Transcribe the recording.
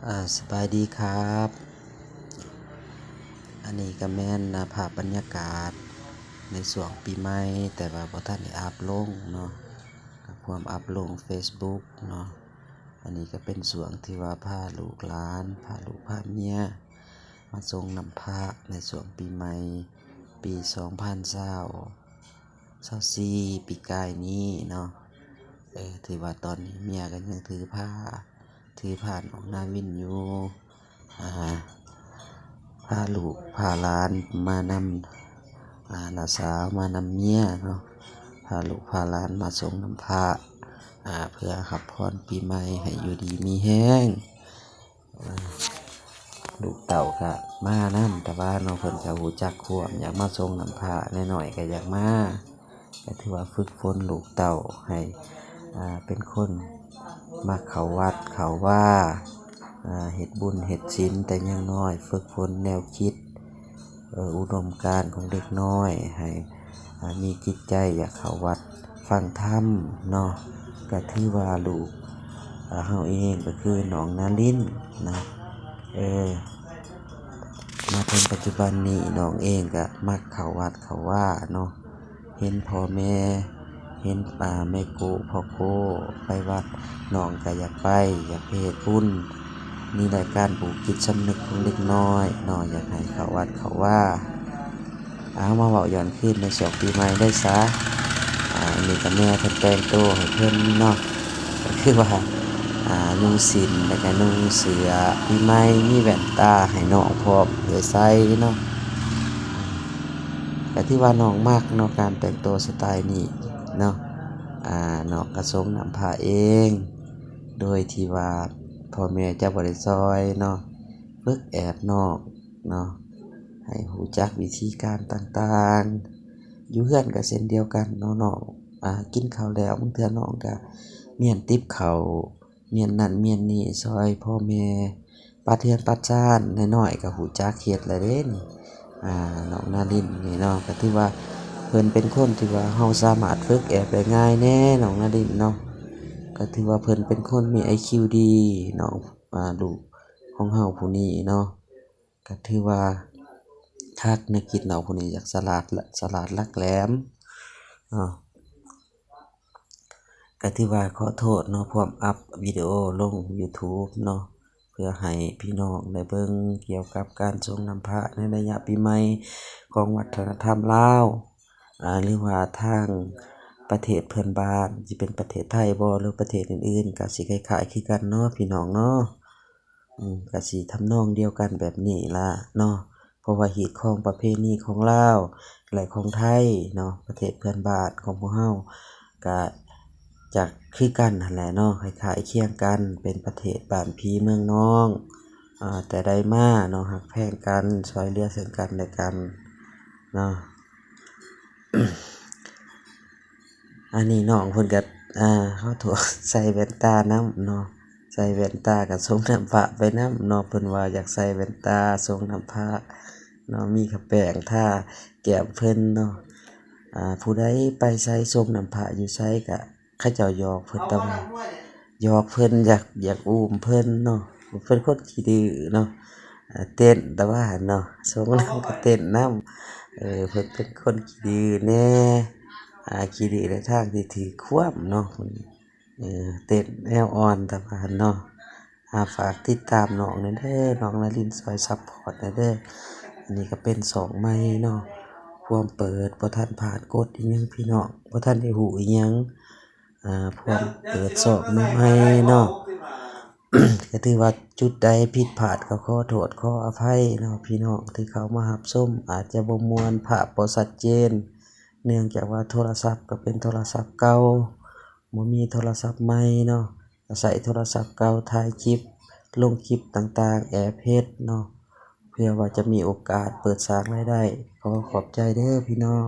ອ່າ ສະບາຍດີຄັບ ອັນນີ້ກະແມ່ນ ອ່າ ພາບບັນຍາກາດໃນຊ່ວງປີໃໝ່ ແຕ່ວ່າບໍ່ທັນໄດ້ອັບລົງເນາະ ກະພວມອັບລົງເຟສບຸກເນາະ. ອັນນີ້ກະເປັນຊ່ວງທີ່ວ່າພາລູກຫຼານ ພາລູກພາເມຍມາສົງນ້ຳພະໃນຊ່ວງປີໃໝ່ປີສອງພັນຊາວ ຊາວສີ່ ປີກາຍນີ້ເນາະ. ເອີ ຖືວ່າຕອນນີ້ເມຍກະຍັງຖືພາ ຖືພານ້ອງນາວິນຢູ່ ອ່າ ພາລູກພາຫຼານມານຳ ອ່າ ຫຼານສາວມານຳເມຍເນາະ ພາລູກພາຫຼານມາສົງນ້ຳພະ ອ່າ ເພື່ອຮັບພອນປີໃໝ່ໃຫ້ຢູ່ດີມີແຮງ. ອ່າ ລູກເຕົ້າກະມານຳ ແຕ່ວ່າເນາະ ເພິ່ນກະຮູ້ຈັກຄວາມຢາກມາສົງນ້ຳພະ ນ້ອຍໆກະຢາກມາ ກະຖືວ່າຝຶກຝົນລູກເຕົ້າໃຫ້ ອ່າ ເປັນຄົນມັກເຂົ້າວັດເຂົ້າວາ ອ່າ ເຮັດບຸນເຮັດສິນແຕ່ຍັງນ້ອຍ ຝຶກຝົນແນວຄິດ ອຸດົມການຂອງເດັກນ້ອຍໃຫ້ ອ່າ ມີຈິດໃຈຢາກເຂົ້າວັດຟັງທຳເນາະ. ກະຖືວ່າລູກ ອ່າ ເຮົາເອງກະຄືນ້ອງນາລິນເນາະ ເອີ ມາເຖິງປັດຈຸບັນນີ້ ນ້ອງເອງກະມັກເຂົ້າວັດເຂົ້າວາເນາະ ເຫັນພໍ່ແມ່ ເຫັນ ອ່າ ແມ່ໂກພໍ່ໂກໄປວັດ ນ້ອງກະຢາກໄປ ຢາກໄປເຮັດບຸນ ນີ້ແຫຼະການປູກຈິດສຳນຶກຂອງເດັກນ້ອຍເນາະ ຢາກໃຫ້ເຂົ້າວັດເຂົ້າວາ. ເອົາ ມາເວົ້າຍ້ອນຄືນໃນຊ່ວງປີໃໝ່ໄດ້ສາ ອ່າ ອັນນີ້ກະແມ່ເພິ່ນແຕ່ງໂຕໃຫ້ເພິ່ນເນາະ ກະຄືວ່າ ອ່າ ນຸ່ງສິ້ນ ແລ້ວກະນຸ່ງເສື້ອປີໃໝ່ ມີແວ່ນຕາໃຫ້ນ້ອງພ້ອມໄດ້ໃສ່ເນາະ. ກະຖືວ່ານ້ອງມັກເນາະ ການແຕ່ງໂຕສະໄຕນີ້ເນາະ ອ່າ ນ້ອງກະສົງນ້ຳພະເອງ ໂດຍທີ່ວ່າພໍ່ແມ່ຈະບໍ່ໄດ້ຊ່ອຍເນາະ ຝຶກແອບນ້ອງເນາະ ໃຫ້ຮູ້ຈັກວິທີການຕ່າງໆ. ຢູ່ເຮືອນກະເຊັ່ນດຽວກັນເນາະ ນ້ອງ ອ່າ ກິນເຂົ້າແລ້ວ ບາງເທື່ອນ້ອງກະມ້ຽນຕິບເຂົ້າ ມ້ຽນນັ້ນມ້ຽນນີ້ຊ່ອຍພໍ່ແມ່ ປັດເຮືອນປັດຊານ ນ້ອຍໆກະຮູ້ຈັກເຮັດແລ້ວເດ້ນີ້ ອ່າ ນ້ອງນາລິນນີ້ເນາະ ກະຖືວ່າເພິ່ນເປັນຄົນທີ່ວ່າເຮົາສາມາດຝຶກແອບໄດ້ງ່າຍແດ່ ນ້ອງນາລິນເນາະ ກະຖືວ່າເພິ່ນເປັນຄົນມີໄອຄິວດີເນາະ ອ່າ ລູກຂອງເຮົາຜູ້ນີ້ເນາະ ກະຖືວ່າຄັກ ແນວຄິດນ້ອງຜູ້ນີ້ຢາກສະຫຼາດ ສະຫຼາດຫຼັກແຫຼມເນາະ. ກະຖືວ່າຂໍໂທດເນາະ ພວມອັບວິດີໂອລົງຢູທູບເນາະ ເພື່ອໃຫ້ພີ່ນ້ອງໄດ້ເບິ່ງກ່ຽວກັບການສົງນ້ຳພະໃນໄລຍະປີໃໝ່ຂອງວັດທະນະທຳລາວ ອ່າ ຫຼືວ່າທາງປະເທດເພື່ອນບ້ານ ຊິເປັນປະເທດໄທບໍ ຫຼືປະເທດອື່ນໆ ກະຊິຄ້າຍໆຄືກັນເນາະ ພີ່ນ້ອງເນາະ. ອືມ ກະຊິທຳນອງດຽວກັນແບບນີ້ລະເນາະ ເພາະວ່າຮີດຄອງປະເພນີຂອງລາວ ແລະ ຂອງໄທເນາະ ປະເທດເພື່ອນບ້ານຂອງພວກເຮົາ ກະຈະຄືກັນຫັ້ນແຫຼະເນາະ ຄ້າຍໆຄຽງກັນ ເປັນປະເທດບ້ານພີ່ເມືອງນ້ອງ ອາ ແຕ່ໃດມາເນາະ ຮັກແພງກັນ ຊ່ວຍເຫຼືອເຊິ່ງກັນແລະກັນເນາະ. ອັນນີ້ນ້ອງເພິ່ນກະ ອາ ຂໍໂທດ ໃສ່ແວ່ນຕານຳເນາະ ໃສ່ແວ່ນຕາກະສົງນ້ຳພະໄປນຳເນາະ ເພິ່ນວ່າຢາກໃສ່ແວ່ນຕາສົງນ້ຳພະເນາະ ມີຂະແປ້ງທາແກ້ມເພິ່ນເນາະ. ອາ ຜູ້ໃດໄປໃສສົງນ້ຳພະຢູ່ໃສກະ ເຂົາເຈົ້າຢອກເພິ່ນ ແຕ່ວ່າຢອກເພິ່ນ ຢາກ ຢາກອູ້ມເພິ່ນເນາະ ເພິ່ນຄົນຂີ້ດື້ເນາະ ເຕັ້ນແຕ່ວ່າຫັ້ນເນາະ ສົງນ້ຳກະເຕັ້ນນຳ ເອີ ເພິ່ນເປັນຄົນຂີ້ດື້ແດ່ ອາ ຂີ້ດື້ໃນທາງທີ່ຖືກຄວາມເນາະ ເອີ ເຕັ້ນແນວອ່ອນແຕ່ວ່າຫັ້ນເນາະ. ອາ ຝາກຕິດຕາມນ້ອງແດ່ເດີ ນ້ອງນາລິນ ຊ່ອຍຊັບພອດແດ່ເດີ ອັນນີ້ກະເປັນຊ່ອງໃໝ່ເນາະ ພວມເປີດ ບໍ່ທັນຜ່ານກົດອີ່ຫຍັງ ພີ່ນ້ອງ ບໍ່ທັນໄດ້ຮູ້ອີ່ຫຍັງ ອາ ພວມເປີດຊ່ອງໃໝ່ໆເນາະ ກະຖືວ່າຈຸດໃດຜິດພາດກະຂໍໂທດຂໍອະໄພເນາະ ພີ່ນ້ອງທີ່ເຂົ້າມາຮັບຊົມ ອາດຈະບໍ່ມ່ວນ ພາບບໍ່ຊັດເຈນ ເນື່ອງຈາກວ່າໂທລະສັບກະເປັນໂທລະສັບເກົ່າ ບໍ່ມີໂທລະສັບໃໝ່ເນາະ ກະໃຊ້ໂທລະສັບເກົ່າຖ່າຍຄລິບ ລົງຄລິບຕ່າງໆ ແອບເຮັດເນາະ ເພື່ອວ່າຈະມີໂອກາດເປີດສ້າງລາຍໄດ້. ຂໍຂອບໃຈເດີພີ່ນ້ອງ.